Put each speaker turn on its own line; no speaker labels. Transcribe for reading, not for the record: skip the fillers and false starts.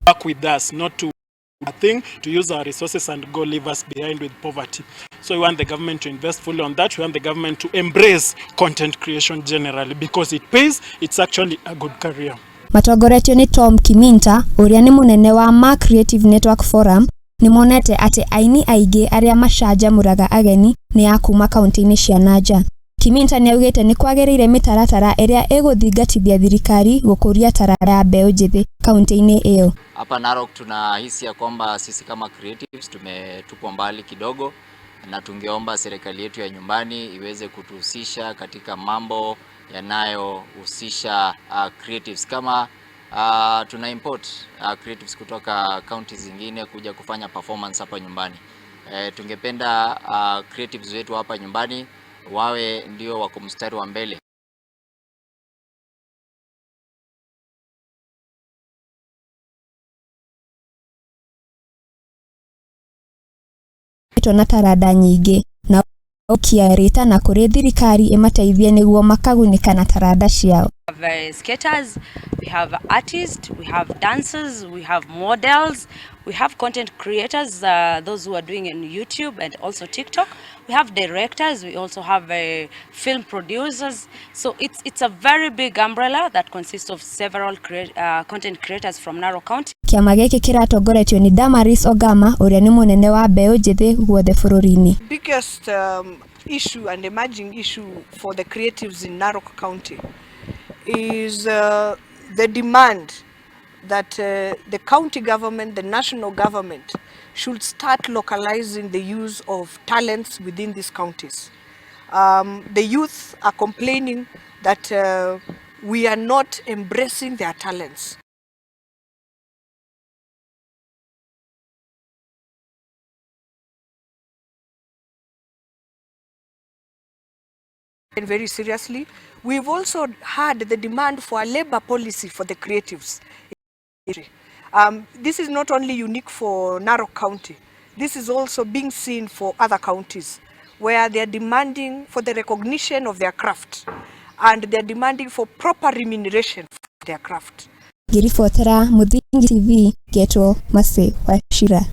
Work with us, not to thing to use our resources and go leave us behind with poverty. So we want the government to invest fully on that. We want the government to embrace content creation generally because it pays, it's actually a good career.
Matongoretio nĩ Tom Kiminta ũrĩa nĩ mũnene wa Ma Creative Network Forum, nĩ monete atĩ aini aingĩ arĩa macanjamũraga ageni nĩ a kuma kaunti-inĩ cia na nja. Kiminta nĩaugĩte nĩ kwagĩrĩire mĩtaratara ĩrĩa ĩgũthingatithia thirikari gũkũria taranda ya mbeũ njĩthĩ kaunti-inĩ ĩyo.
Hapa Narok tunahisi ya kwamba sisi kama creatives tumetupwa mbali kidogo, na tungeomba serikali yetu ya nyumbani iweze kutuhusisha katika mambo yanayohusisha creatives kama tuna import creatives kutoka county zingine kuja kufanya performance hapa nyumbani. Tungependa creatives wetu hapa nyumbani wawe ndio wako mstari wa mbele.
Na taranda nyingĩ na ũkia rĩtana kũrĩ thirikari ĩmateithie nĩguo makagunĩka na taranda ciao.
Have skaters, we have artists, we have dancers, we have models, we have content creators, those who are doing in YouTube and also TikTok. We have directors, we also have film producers. So it's a very big umbrella that consists of several content creators from Narok County.
Kĩama gĩkĩ kĩratongoretio nĩ Damaris Ogama ũrĩa nĩ mũnene wa mbeũ njĩthĩ guothe bũrũri-inĩ.
Biggest issue and emerging issue for the creatives in Narok County is the demand that the county government, the national government, should start localizing the use of talents within these counties. The youth are complaining that we are not embracing their talents. Very seriously. We've also had the demand for a labor policy for the creatives. This is not only unique for Narok County, this is also being seen for other counties where they are demanding for the recognition of their craft and they are demanding for proper remuneration for their craft.
Ngĩribotera Mũthingi TV, ngetwo Mercy Wachira.